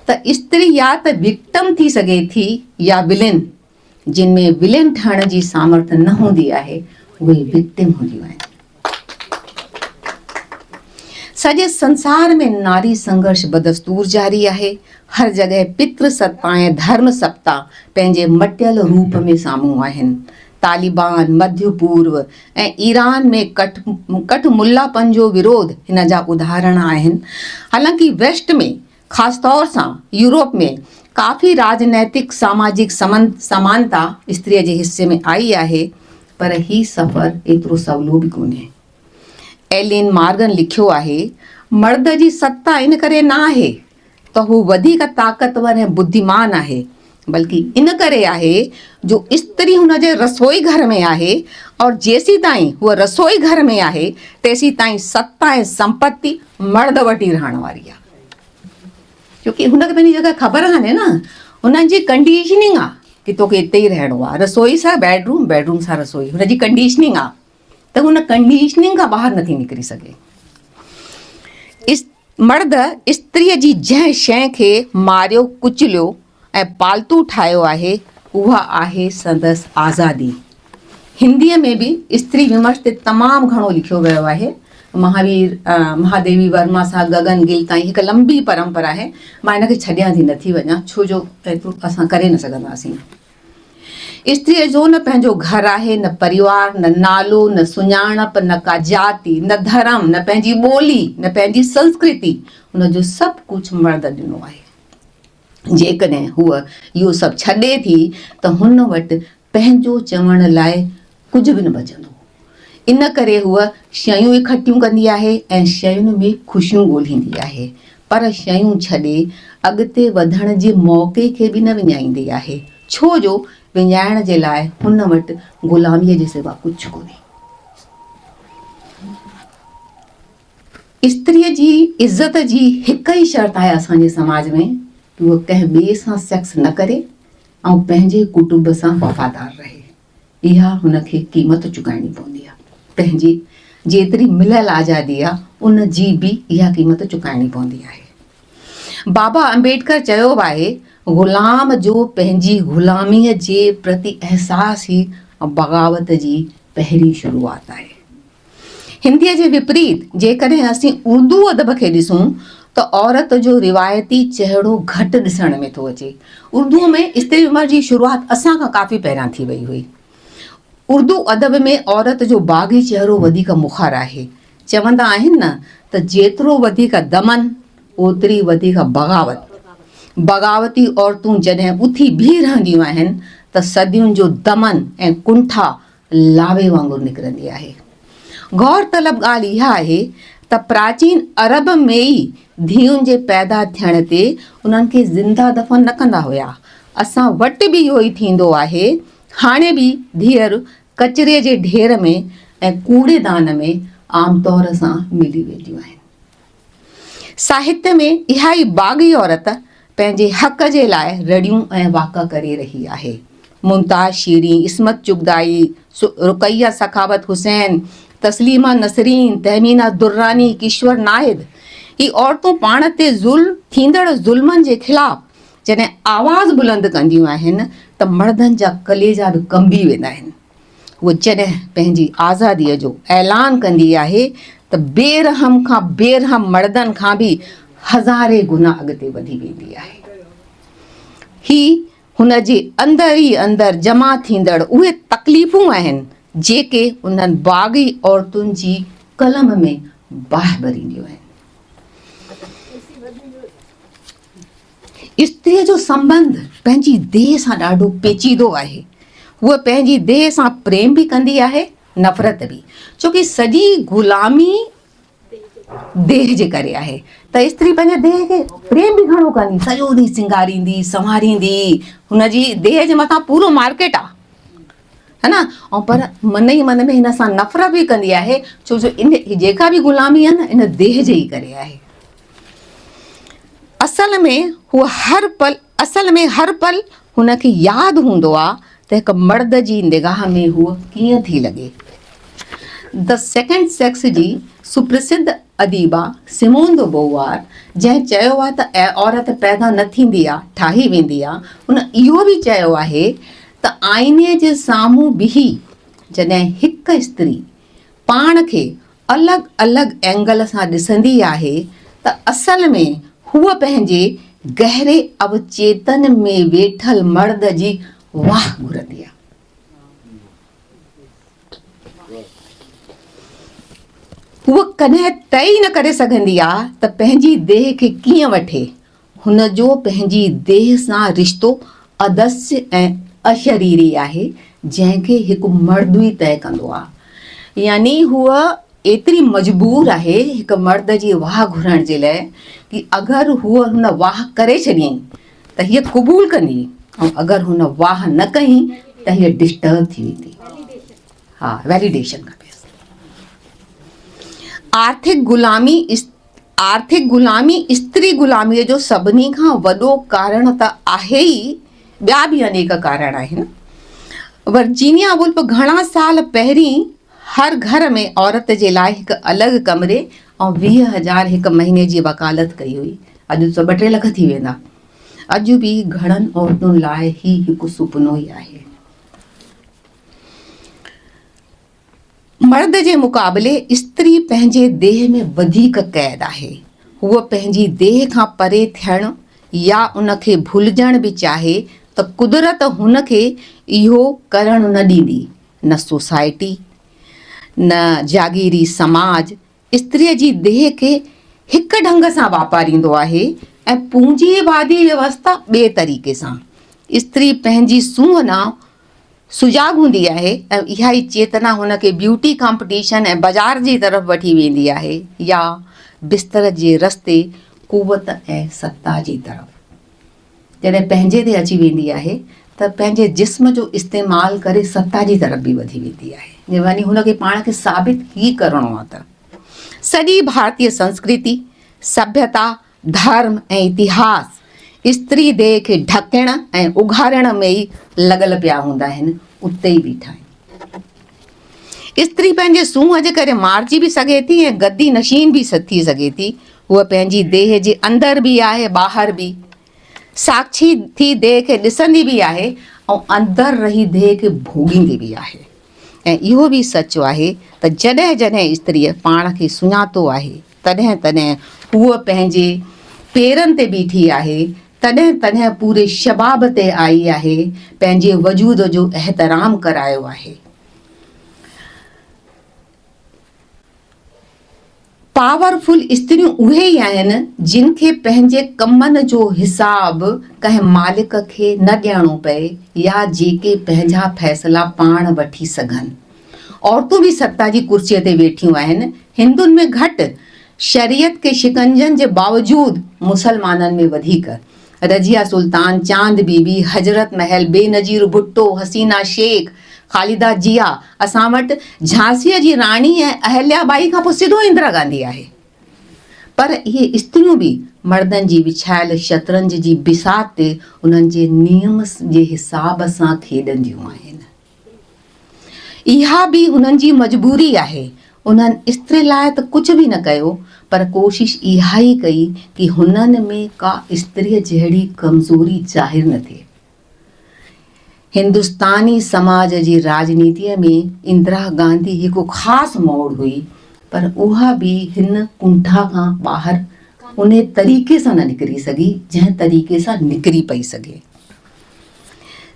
ته استري يا ته وڪٽم ٿي سگهي ٿي يا ولين، جن ۾ ولين ٺهڻ جي سامرٿ نه هوندي آهي، اهي وڪٽم هونديون آهن. سڄي سنسار ۾ ناري سنگهرش بدستور جاري آهي. هر جڳهه پتر ستا ۽ ڌرم سپتا پنهنجي مٽيل روپ ۾ سامهون آهن. طالبان، مڌيه پورو ۽ ايران ۾ ڪٺ ڪٺ ملاپن جو وروڌ هن جا اداهرڻ آهن. حالانڪه ويسٽ ۾ خاص طور سان يورپ ۾ ڪافي راڄنيتڪ ساماجڪ سمانتا استريء جي حصي ۾ آئي آهي پر هي سفر ايترو سولو به ڪونهي. ايلين مارگن لکيو آهي، مرد جي ستا ان ڪري نه آهي ته هو وڌيڪ طاقتور ۽ ٻڌيمان آهي، بلڪه ان ڪري آهي جو استري هن جي رسوئي گهر ۾ آهي اور جيسيتائين هوء رسوئي گهر ۾ آهي تيسيتائين ستا ۽ سمپتي مرد وٽ ئي رهڻ واري آهي. ڇو ڪي هن کي پنهنجي جڳهه خبر ڪانهي نه، هنن جي ڪنڊيشننگ آهي ڪي توکي اتي ئي رهڻو آهي، رسوئي سان بيڊ روم، بيڊ روم سان رسوئي، هن جي ڪنڊيشننگ آهي ته هن ڪنڊيشننگ کان ٻاهر نٿي نڪري سگهي. مرد استريء جي جنهن شيء کي ماريو، ڪچليو ۽ پالتو ٺاهيو آهي، اها آهي سندس آزادي. هنديء ۾ به استري ومرش تي تمام گهڻو لکيو ويو آهي. مهاوير، مهاديوي ورما سان گگن گل تائين هڪ لنبي پرمپرا آهي. مان ان کي ڇڏيان ٿي نٿي وڃان، ڇو جو ايترو اسان ڪري نه سگهنداسين. استريء جو نه پنهنجو گهر آهي، نه پريوار، نه نالو، نه سڃاڻپ، نه ڪا جاتي، نه ڌرم، نه پنهنجي ٻولي، نه پنهنجي سنسڪرتي، هن جو سڀ ڪجهه مرد ڏنو آهي. جيڪڏهن هوء اهو سڀ ڇڏي ٿي ته هن وٽ پنهنجو چوڻ لاء ڪجهه به نه بچندو. ان ڪري هوء شيون اڪٺيون ڪندي آهي ۽ شين ۾ خوشيون ڳولهيندي آهي، پر شيون ڇڏي اڳتي وڌڻ جي موقعي کي به نه وڃائيندي آهي، ڇو جو وڃائڻ جي لاء هن وٽ غلاميء جي سوا ڪجهه ڪونهي. استريء جي عزت جي هڪ ئي شرط آهي اسان جي سماج ۾ ته هوء ڪنهن ٻئي سان سيڪس نه ڪري ۽ پنهنجي ڪٽنب سان وفادار رهي. اها هن کي قيمت چڪائڻي پوندي آهي. پنهنجي جيتري مليل آزادي آهي ان جي به اها قيمت چڪائڻي پوندي آهي. بابا امبيڊڪر چيو به آهي، غلام جو پنهنجي غلاميء جي پرتي احساس ئي بغاوت جي پهرين شروعات آهي. هنديء جي وپريت جيڪڏهن اسين اردو ادب کي ڏسون ته عورت جو روايتي چهرو گهٽ ڏسڻ ۾ ٿو اچي. اردوء ۾ استري ومرش جي شروعات اسان کان ڪافي پهريان ٿي وئي هئي. اردو ادب ۾ عورت جو باغي چهرو وڌيڪ مخر آهي. چوندا آهن نه ته جيترو وڌيڪ دمن اوتري وڌيڪ بغاوت. بغاوتي عورتون جڏهن اٿي بيهي رهنديون آهن ته صدين جو دمن ۽ ڪنٺا لاوي وانگر نڪرندي آهي. غور طلب ڳالهه اها آهي ته پراچين عرب ۾ ئي ڌيئن جي پيدا ٿيڻ تي انهن کي زنده دفن نه ڪندا هيا. اسان وٽ به اهو ئي ٿيندو آهي. هاڻي به ڌيئر ڪچري جي ڍير ۾ ۽ ڪوڙي دان ۾ عام طور سان ملي وينديون آهن. ساهتيه ۾ اها ئي باغي عورت پنهنجي حق جي لاء رڙيون ۽ واڪا ڪري رهي آهي. ممتاز شيرين، عصمت چغدائي، رقيه سخاوت حسين، تسليمه نسرين، تهمينه دراني، ڪشور ناهد هي عورتون پاڻ تي ظلم ٿيندڙ ظلمن جي خلاف جڏهن آواز بلند ڪنديون آهن ته مردن جا ڪليجا به ڪنبي ويندا آهن. هوء جڏهن پنهنجي آزاديء جو اعلان ڪندي آهي ته بي رحم کان بي رحم مردن کان به هزارين گنا اڳتي وڌي ويندي آهي. هي هن جي اندر ئي اندر جمع ٿيندڙ اهي تڪليفون آهن، جيڪي انهن باغي عورتن جي قلم ۾ باهه ڀرينديون آهن. استريء جو سنٻنڌ پنهنجي ديهه سان ڏاڍو پيچيدو آهي. هوء پنهنجي ديهه سان پريم به ڪندي آهي، نفرت به. ڇو ڪي سڄي غلامي ديهه جي ڪري آهي ته استري پنهنجي ديهه کي پريم به گهڻو ڪندي، سڄو ڏينهن سينگاريندي، سنواريندي. هن جي ديهه جي مٿان پورو مارڪيٽ آهي. ها نه ۽ پر من ئي من ۾ هن سان نفرت به ڪندي آهي، ڇو جو ان جيڪا به غلامي آهي نه ان ديهه جي ئي ڪري آهي. اصل ۾ هوء هر پل اصل ۾ هر پل هن کي ياد هوندو آ ته هڪ مرد جي نگاهه ۾ هوء ڪيئن ٿي لڳي. The second sex جي سپرسڌ اديبه سمون دو بووار جنهن چيو آهي ته عورت پيدا نه ٿيندي آ، ٺاهي ويندي آ، هن اهو به چيو آهي ته آئيني جي سامهون بيهي جڏهن هڪ استري پاڻ کي الڳ الڳ اينگل سان ڏسندي آهي ته اصل ۾ هوء پنهنجي گهري اوچيتن ۾ ويٺل مرد جي واهه گهرندي آهي. هوء ڪڏهن طئي ئي نه ڪري سگهندي آهي ته پنهنجي ديهه کي ڪيئن وٺي. هن جو پنهنجي ديهه سان رشتو ادسي ۽ اشريري آهي، جنهن کي هڪ مرد ئي طئي ڪندو آهي. يعني هوء ايتري مجبور آهي هڪ مرد جي واهه گهرڻ جي لاء ڪي اگر هوء هن واهه ڪري ڇڏيائين ته هيء قبول ڪندي ۽ اگر هن واهه نه ڪئي ته هيء ڊسٽرب ٿي ويندي. ها ويليڊيشن کپيس. آرٿڪ غلامي آرٿڪ غلامي استري غلاميء جو سڀني کان وڏو ڪارڻ ته آهي ئي، ٻيا به انيڪ ڪارڻ آهن. ورجينيا وولف گهڻا سال پهرين هر گهر ۾ عورت جي لاء هڪ الڳ ڪمري ۽ 20,000 هڪ مهيني جي وڪالت ڪئي هئي. اڄ ته ٻه ٽي لک ٿي ويندا. اڄ به گهڻن عورتن لاء هي هڪ سپنو ئي آهي. مرد جي مقابلي استري پنهنجي ديهه ۾ وڌيڪ قيد آهي. هوء پنهنجي ديهه کان پري ٿيڻ يا ان کي ڀلجڻ به چاهي ته قدرت هن کي اهو ڪرڻ نه ڏيندي. نه سوسائٽي، نه جاگيري سماج استريء جي ديهه کي هڪ ڍنگ سان واپاريندو آهي ۽ پونجيوادي ويوسٿا ٻئي طريقي سان. استري پنهنجي سونهن ڏانهن سجاڳ هوندي آهي ۽ اها ئي چيتنا هن کي بيوٽي ڪامپٽيشن ۽ بازار جي طرف وٺي ويندي آهي يا بستر جي رستي قوت ۽ ستا جي طرف. جڏهن پنهنجي تي اچي ويندي آهي ته پنهنجي جسم جو استعمال ڪري ستا جي طرف به وڌي ويندي آهي يعني هن کي پاڻ کي ثابت ئي ڪرڻو آهي ته سڄي ڀارتي سنسڪرتي، سڀيتا، ڌرم ۽ اتهاس استري ديهه کي ڍڪڻ ۽ اگهاڙڻ ۾ ئي لڳل پيا هوندا آهن، اتي ئي بيٺا آهن. استري پنهنجي سونهن جي ڪري مارجي به سگهي ٿي ۽ گدي نشين به ٿي سگهي ٿي. هوء پنهنجي ديهه جي اندر به آهي، ٻاهر به. ساکشي ٿي ديهه کي ڏسندي به آهي ۽ اندر رهي ديهه کي ڀوڳيندي به آهي. ۽ اهو به سچ آهي ته جڏهن جڏهن استريء پاڻ کي سڃاتو آهي، تڏهن تڏهن هوء پنهنجي پيرن تي بيٺي آهي، تڏهن تڏهن پوري شباب تي آئي آهي، پنهنجي وجود جو احترام ڪرايو آهي. پاور فل استريون اهي ئي آهن، جن کي پنهنجي ڪمن جو حساب ڪنهن مالڪ کي نه ڏيڻو پئي يا جيڪي پنهنجا فيصلا پاڻ وٺي سگهن. عورتون به ستا جي ڪرسيء تي ويٺيون آهن، هندن ۾ گهٽ، شريعت کي شڪنجن جي باوجود مسلمانن ۾ وڌيڪ. رضيه سلطان، چاند بي بي، حضرت محل، بينظير ڀٽو، حسينه شيخ، خالده ضياء، اسان وٽ جهانسيء جي راڻي ۽ اهليا ٻائي کان پوء سڌو اندرا گانڌي آهي. پر اهي استريون به مردن جي وڇايل شطرنج جي بساط تي انهن جي نيم جي حساب سان کيڏنديون آهن. اها به هنن جي مجبوري آهي. انهن استري لاء ته ڪجهه به نه ڪيو، پر ڪوشش اها ئي ڪئي ڪي هنن ۾ ڪا استريء جهڙي ڪمزوري ظاهر نه ٿئي. هندستاني سماج جي راڄنيتيء ۾ اندرا گانڌي هڪ خاص موڙ هئي، پر اها به هن ڪنٺا کان ٻاهر انهي طريقي سان نه نڪري سگهي، جنهن طريقي سان نڪري پئي سگهي.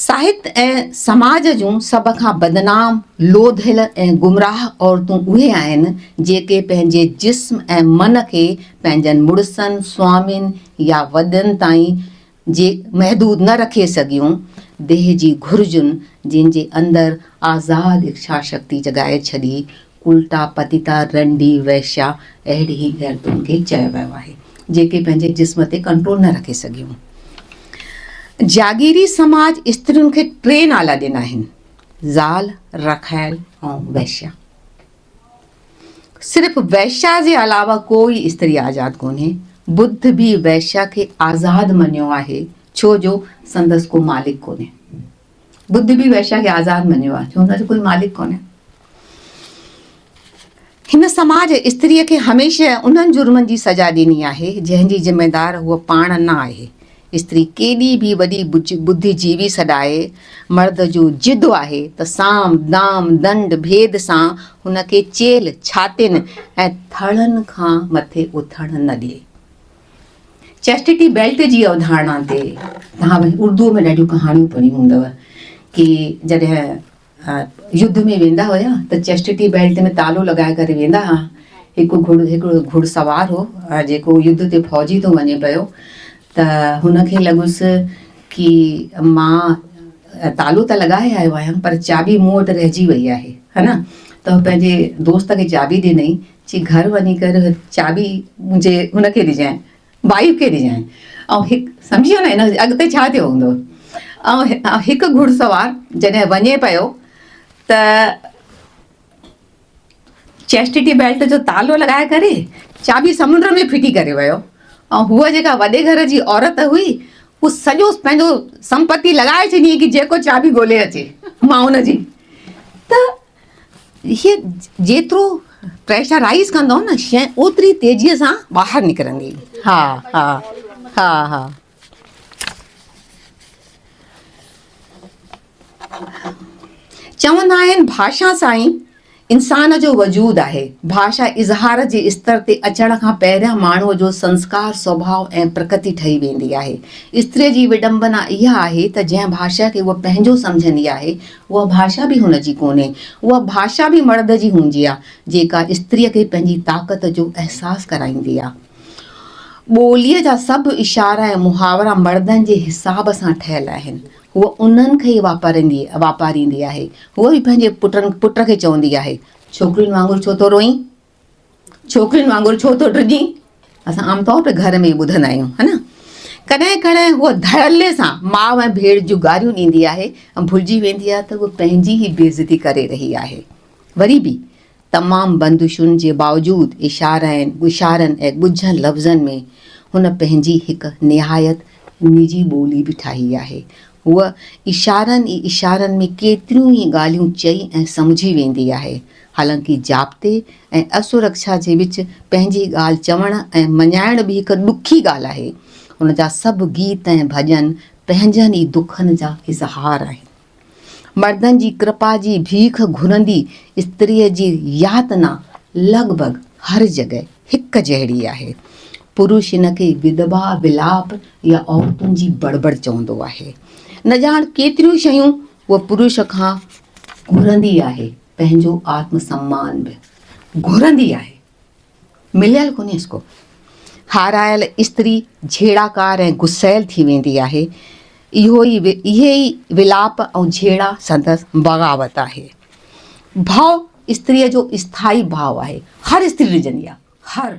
ساهت ۽ سماج جون سڀ کان بدنام، لوڌيل ۽ گمراهه عورتون اهي آهن، جيڪي پنهنجي جسم ۽ من کي پنهنجن مڙسن، سوامين يا وڏن تائين جي محدود نه رکي سگهيون، ديهه جي گهرجن جن جي اندر آزاد اکشا شڪتي جڳائي ڇڏي، ڪلٽا، پتيتا، رنڊي، وئشيا اهڙي ئي عورتن کي چيو ويو آهي، جيڪي پنهنجي جسم تي ڪنٽرول نه رکي سگهيون. جاگيري سماج استرين کي ٽي نالا ڏنا آهن، زال، رکيل ۽ وئشيا. صرف وئشيا جي علاوه ڪو ئي استري آزاد ڪونهي. ٻڌ به وئشيا کي آزاد مڃيو آهي، ڇو جو سندس ڪو مالڪ ڪونهي. ٻڌ به وئشيا کي آزاد مڃيو آهي، ڇو هن جو ڪوئي مالڪ ڪونهي. هن سماج استريء کي هميشه انهن جرمن جي سزا ڏني آهي، جنهن جي ذميدار هوء پاڻ نه آهي. استري ڪيڏي به وڏي ٻڌي جيوي سڏائي، مرد جو ضد آهي ته سام، دام، دنڊ، ڀيد سان هن کي چيلهه، ڇاتين ۽ ٿڙن کان مٿي اٿڻ نه ڏئي. چيسٽٽي بيلٽ جي اوڌارڻا تي توهان اردوء ۾ ڏاڍيون ڪهاڻيون پڙهيون هوندؤ ڪي جڏهن يڌ ۾ ويندا هيا ته چيسٽٽي بيلٽ ۾ تالو لڳائي ڪري ويندا ها. هڪ گهڙ هڪڙو گهڙ سوار هو جيڪو يڌ تي فوجي ٿو وڃي پيو ته هن کي لڳس ڪي مان تالو ته لڳائي آيو آهيان پر چاٻي مون وٽ رهجي وئي آهي ها نه ته هو پنهنجي دوست کي چاٻي ڏنئي چي گهر وڃي ڪري چاٻي منهنجي هن کي ڏجانء وائيف کي ڏجانء ۽ هڪ سمجهي ويو نه هن اڳتي ڇا ٿيو هوندو ۽ هڪ گهڙسوار جڏهن وڃي پيو ته چيسٽٽي بيلٽ جو تالو لڳائي ڪري چاٻي سمنڊ ۾ ڦٽي ڪري ويو ۽ هوء جيڪا وڏي گهر جي عورت هئي هو سڄو پنهنجو سمپتي لڳائي ڇڏي ڪي جيڪو چاٻي ڳولي اچي مان ان جي ته هي جيترو پريشرائيز ڪندو نه شيء اوتري تيزيء سان ٻاهر نڪرندي ها ها ها ها چوندا آهن ڀاشا سان ئي انسان جو وجود آهي. ڀاشا اظهار جي استر تي اچڻ کان پهريان ماڻهوء جو سنسڪار، سوڀاء ۽ پرڪتي ٺهي ويندي آهي. استريء جي وڊمبنا اها آهي ته جنهن ڀاشا کي هوء پنهنجو سمجهندي آهي، اها ڀاشا به هن جي ڪونهي. اها ڀاشا به مرد جي هوندي آ، جيڪا استريء کي پنهنجي طاقت جو احساس ڪرائيندي آ. ٻوليء جا سڀ اشارا ۽ محاورا مردن جي حساب سان ٺهيل آهن. هوء انهن کي ئي واپاريندي واپاريندي آهي. هوء به پنهنجي پٽن پٽ کي چوندي آهي، ڇوڪرين وانگر ڇو ٿو روئين؟ ڇوڪرين وانگر ڇو ٿو ڊڄين؟ اسان عام طور تي گهر ۾ ٻڌندا آهيون ها نه؟ ڪڏهن ڪڏهن هوء ڌڙلي سان ماء ۽ ڀيڻ جون گاريون ڏيندي آهي ۽ ڀلجي ويندي آهي ته هوء پنهنجي ئي بيعزتي ڪري رهي آهي. وري به تمام بندشن جي باوجود اشارن، اشارن ۽ ڳجهن لفظن ۾ هن پنهنجي هڪ نهايت نجي ٻولي به ٺاهي آهي. هوء اشارن ئي اشارن ۾ ڪيتريون ئي ڳالهيون چئي ۽ سمجهي ويندي آهي. حالانڪه ضابطي ۽ اسرڪشا جي وچ پنهنجي ڳالهه چوڻ ۽ مڃائڻ به هڪ ڏکي ڳالهه آهي. هن جا سڀ گيت ۽ ڀڄن پنهنجن ئي دکن جا اظهار آهن. مردن جي ڪرپا جي ڀيک گهرندي استريء جي ياتنا لڳ ڀڳ هر جڳهه هڪ جهڙي آهي. پرش هن کي وڌوا ولاپ يا عورتن جي بڙبڙ چوندو آهي. نه ڄاڻ ڪيتريون شيون هوء پرش کان گهرندي آهي، پنهنجو آتم سمان به گهرندي آهي. مليل ڪونهيس ڪو. هارايل استري جهيڙاڪار ۽ غصيل ٿي ويندي آهي. اهو ئي اهي ئي ولاپ ۽ جهيڙا سندس بغاوت آهي. ڀؤ استريء جو اسٿائي ڀاء آهي. هر استري ڊڄندي آهي. هر.